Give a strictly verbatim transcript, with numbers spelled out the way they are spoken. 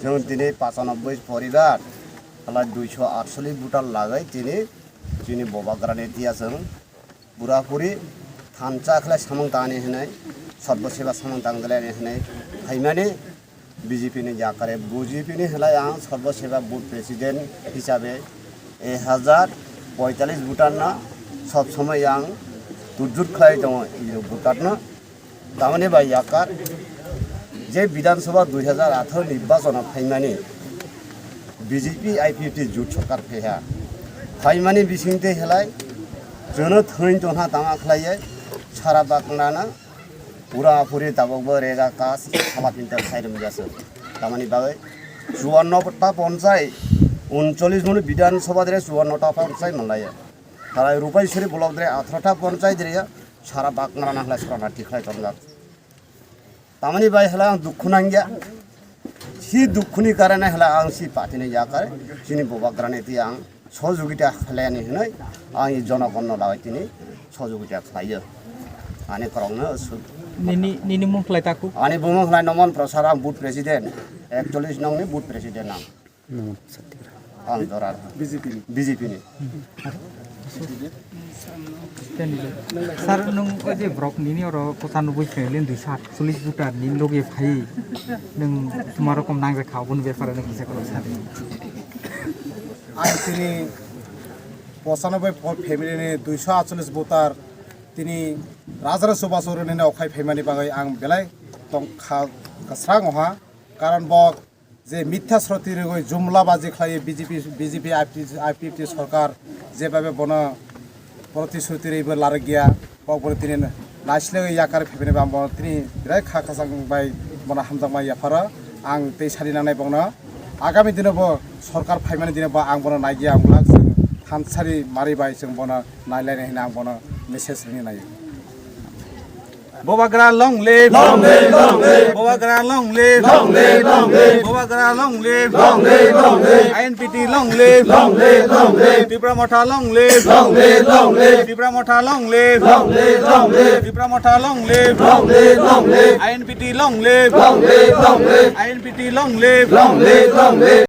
Chwng tini pachanobboi poribar, halai duiso atsollis voter lagai tini chini Bubagrani tiya chwng purapuri thansa khlai samung tangani hwnwi, Sarbo Seba samung tangdalani hwnwi phaimani B J P ni yakare, B J P ni hwnlai ang Sarbo Seba booth president hisabe ek hajar poitallis voter no sob somoi ang turjut khlai tongo, voter no. Tamoni bai yakar je Bidhan Sabha dui hajar atharo nirbachono phaimani B J P I P F T jut sorkar phaiha. Phaimani bisingtwi halai chwngno thwngwi tongha tama khlaiwi sara baknano pura puri tabokbo rega kas sala pinta khairwng jaswk. Tamoni bagwi chuanno ta ponchai, uncholish mano Bidhan Sabha dere chuanno ta ponchai manlaiya. Tarai Rupaiswari block dere atharo ta ponchai dere ya, sara baknana halai sorana tikhlai tongjak. Tamoni bai halai ang dukhu nangya. Si dukhuni karane halai ang si party ni yakar, chini Bubagrani ti ang sojogita khlaiyani hinwi ang i jonogonno lawai tini sojogita khlaiyo. Ani korokno su- Nini, nini mung khlai taku? Ani bumung khlai Noman Prasad, ang booth president, ekchollis nongni booth president ang. Ang jora. B J P ni. B J P ni. Sir, nwng o je borok nini oro pochanoboi family ni duiso atchollis voter ni loge phai, nwng tuma rokom nangre kha, oboni bepare nwng kisa kwrwng sa di. Ang tini pochanoboi family ni duiso atchollis voter tini Rajarao chubachu rwnino okhai phaimani bagwi ang belai tongkha kwsrang oha, karon bo je mitha sroti rwgwi jumla baji khlaiwi B J P, B J P I P F T sorkar jebabe bono protisuti rwibo larwkya, kok bono tini naislewwi yakar phaimani bagwi bono tini belai kha khachang bai bono hamjakma yapharo. Ang tei sadi nangnai bono agami dino bo sorkar phaimani dino bo ang bono naigya wngla, chwng thansari mari bai chwng bono nailainai hinwi ang bono message rwni naio. Bubagra long live! Long live, long live! Bubagra long live! Long live, long live! Bubagra long live! Long live, long live! I N P T long live! Long live, long live! Tipra Motha long live! Long live, long live! Tipra Motha long live! Long live, long live! Tipra Motha long live! Long live, long live! I N P T long live! Long live, long live! I N P T long live! Long live, long live!